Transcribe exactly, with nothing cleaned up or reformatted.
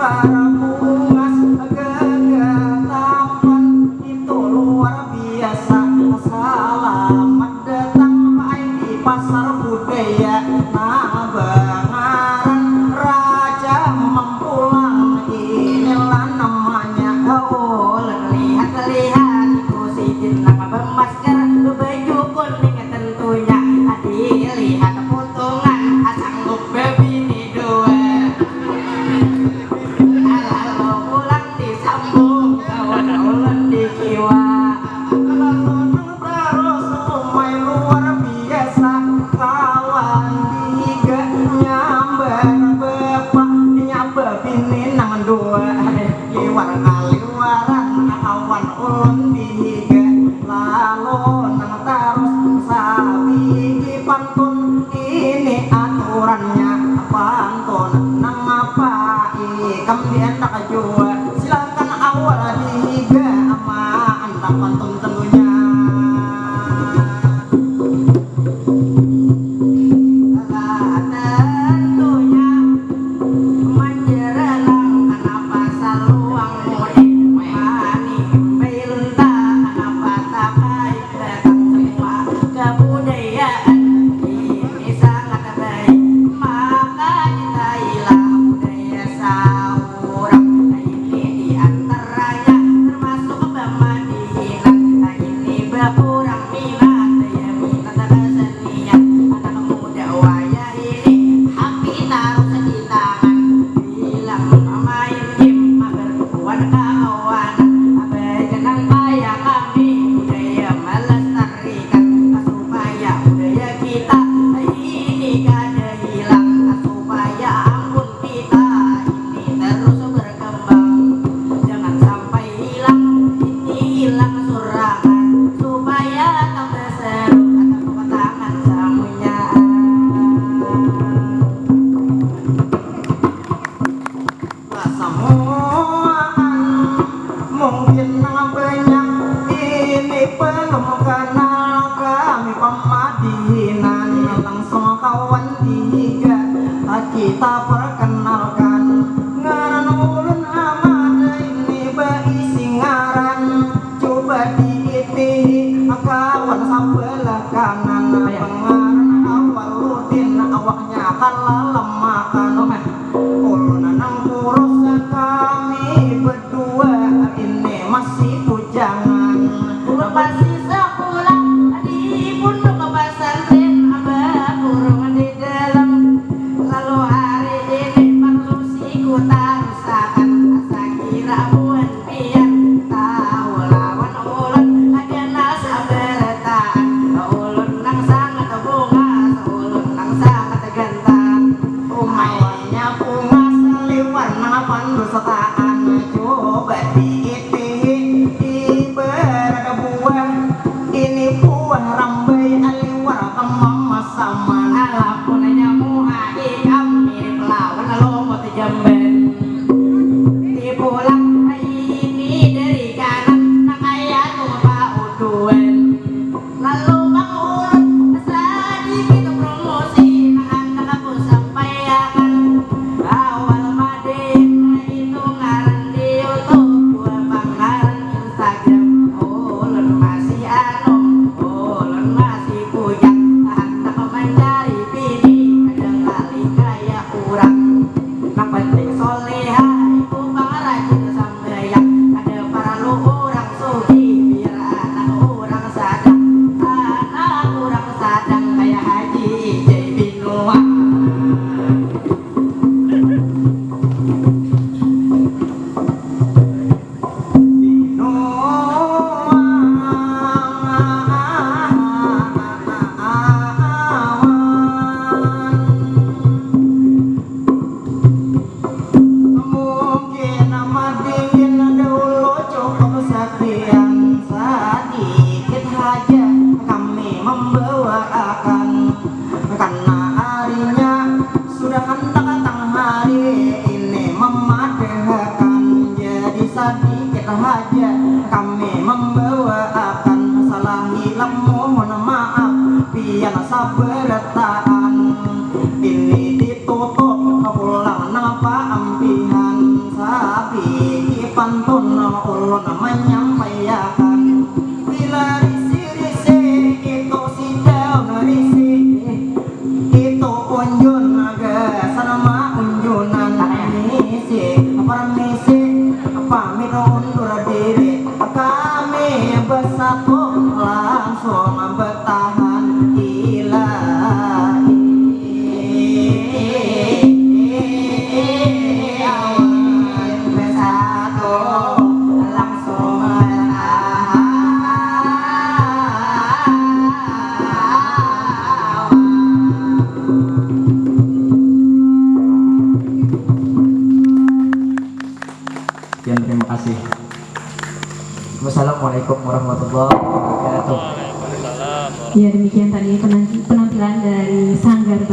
Bungas gagah tampan itu luar biasa. Salamat datang baik di pasar budaya nang bangaran Raja Mampulang. Inilah namanya. Ulun lihat-lihat iku sidin nang bamasker baju kuning tentunya. Dilihat potongan sanggup babini dua. Lalu pulang disambung kawan ulun di kiwa. Lalu nang terus umai luar biasa kawan dihiga nyambar bapa nyambar bini nang dua. Liwar kaliwaran kawan ulun dihiga lalu nang tarus sabigi pantun. Ini aturannya pantun nang apa ikam diandak jua. Silahkan awal dihiga ama andak pantun tentunya. Lah tentunya manjerelang kana pasal luang mudik mani bailunta kana pata baik datang semua kebudayaan ini sangat baik maka kita ilah budaya saurang ini diantaranya termasuk bamadihinan ini bakurang minat ya minat kesenian anak muda wayah ini hapi tarus di tangan bilang main game berkuan kawan apa jenang kaya kami budaya melestarikan supaya budaya kita ini kada hilang supaya ampun kita ini terus berkembang jangan sampai hilang ini hilang surakan supaya tambah seru tepuk tangan samunya. Samuaan mungkin banyak ini belum kenal kami pamadihinan langsung kawan dihiga kita perkenalkan ngaran ulun Amada ini baisi ngaran. Coba diitihi kawan sabelah kanan pangaran Awaludin awaknya kalalemakan ulun nang kurus kami bedua ini masih bujangan. Ulun masih sekolah di pondok pesantren bakurung di dalam lalu hari ini pang susiku tarusakan asa kira buhan. Pian tahu lawan ulun kena sabarataan ulun nang sangat bungas ulun nang sangat gantang umainya bungas liwar nang pandustaan coba diitihi ibarat buah ini buah rambai liwar kemamasaman alapunnya muha ikam mirip lawan lumut jamban. Dipulang ini dari kanan nang kaya tuh pauduan. Lalu bang ulun sedikit promosi nang handak aku sampaiakan. Awal madin itu Menyampaikan bila risi-risi itu sidang risi itu unjun naga sanama unjunan misi permisi pamit undur diri kami bersatu langsung bertahan ilahi. Sekian, terima kasih. Wassalamualaikum warahmatullahi wabarakatuh. Ya, demikian tadi penampilan dari Sanggar